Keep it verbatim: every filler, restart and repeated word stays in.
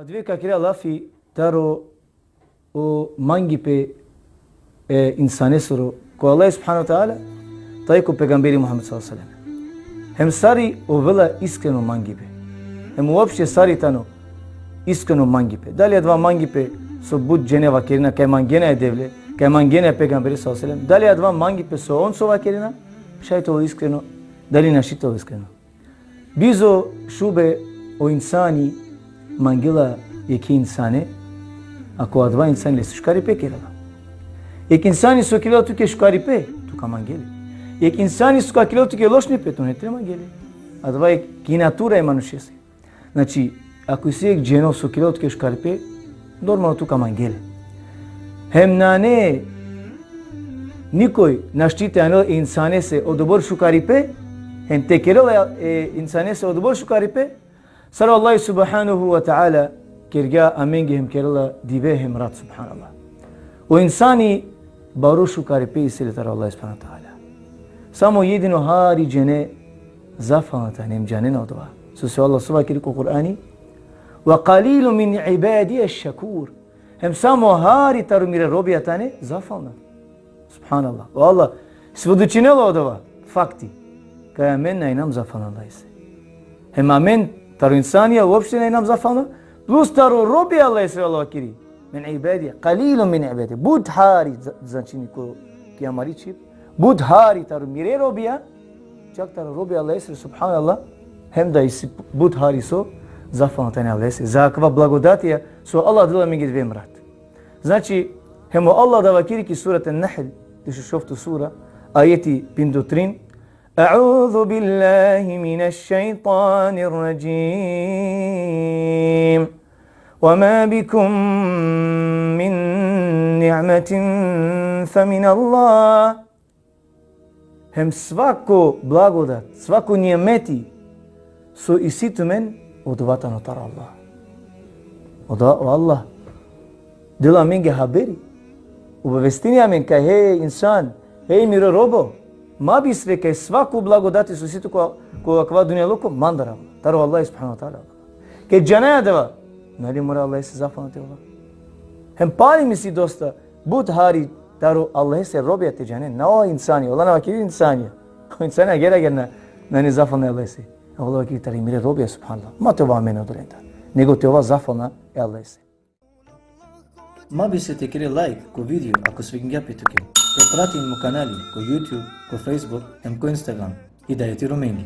Dive ka kera lafi taro o mangipe e insanesoro ko Allah subhanahu wa ta'ala, taj ko pejgamberi Muhammed sallallahu alejhi ve sellem. Hem sar i ovela iskreno mangipe. Hem uopšte sar i tano iskreno mangipe. Dali adava mangipe so but džene vakerena kaj mangena e Devle, kaj mangena e pejgamberi sallallahu alejhi ve sellem. Dali adava mangipe so on so vakerena, šaj te ovel iskreno, dali našti te ovel iskreno. Bizo šube o insani mangela jekhe insane, ako adava insani lese šukaripe kerela. Jekh insani so kerela tuke šukaripe, tu ka mangel le. Jekh insani so ka kerel tuke lošnipe, tu na te mangel le. Adava jekh i natura e manušese. Znači, ako isi jekh dženo so kerela tuke šukaripe, normalno tu ka mangel le. Hem nane nikoj našti te anel e insanese odobor šukaripe, hem te kerel e insanese odobor šukaripe, sar o Allah subhanahu wa ta'ala kergja amenge hem kerela dive hem rat, subhanallah. O insani baro šukaripe isi le taro Allah subhanahu wa ta'ala. Samo jedino hari džene zafalna tane, hem džanena odova. So, so Allah so vakeri ko Kur'ani: "Ve qalilun min ibadija šekur." Hem samo hari taro mire robija tane zafalna. Subhanallah. O Allah svedočinela odova fakti. Kaj amen na inam zafalna Allahese. Hem amen taro insanija uopšte na inam zafalna, plus taro robija Allahese Allah vakeri. Min ibadija, qalilun min ibadija. But hari, za-, značini ko, ki amari čhib. But hari taro mire robija, čak taro robija Allahese, subhanallah, hem da isi but hari so zafalna tane Allahese. Za akava blagodatija so Allah dela amenge dive hem rat. Znači, hem o Allah da vakeri ki surat An-Nahl, dešušovto sura, ajeti pindotrin: "A'udhu billahi minash shaytanir rajim. Wa ma bikum min ni'matin fa min Allah." Hem svako blagodat, svako nimeti so isi tumen, odova tano taro Allah. Odova o Allah dela amenge haberi. Obavestini amen kaj, hej insan, hej miro robo, ma bistre kaj svako blagodati so isi tu ko, ko akava dunjaluko, mandar Allah, taro Allah subhanahu wa ta'ala. Kaj džanaja adava, nane mora Allahese zafalna te ova. Hem pali misli dosta but hari taro Allahese robija te džanen, na o insani, o Allah na vakeri insani. O insani agjaar agjaar na, nane zafalna e Allahese. O Allah vakeri tari mire robija, subhanallah. Ma te ova amen odolendar, nego te ova zafalna e Allahese. Ma bistre te kere lajk ko video ako svidingja pe tuke. Te pratin mo kanali ko YouTube, ko Facebook, hem ko Instagram. Hidajeti Romengi.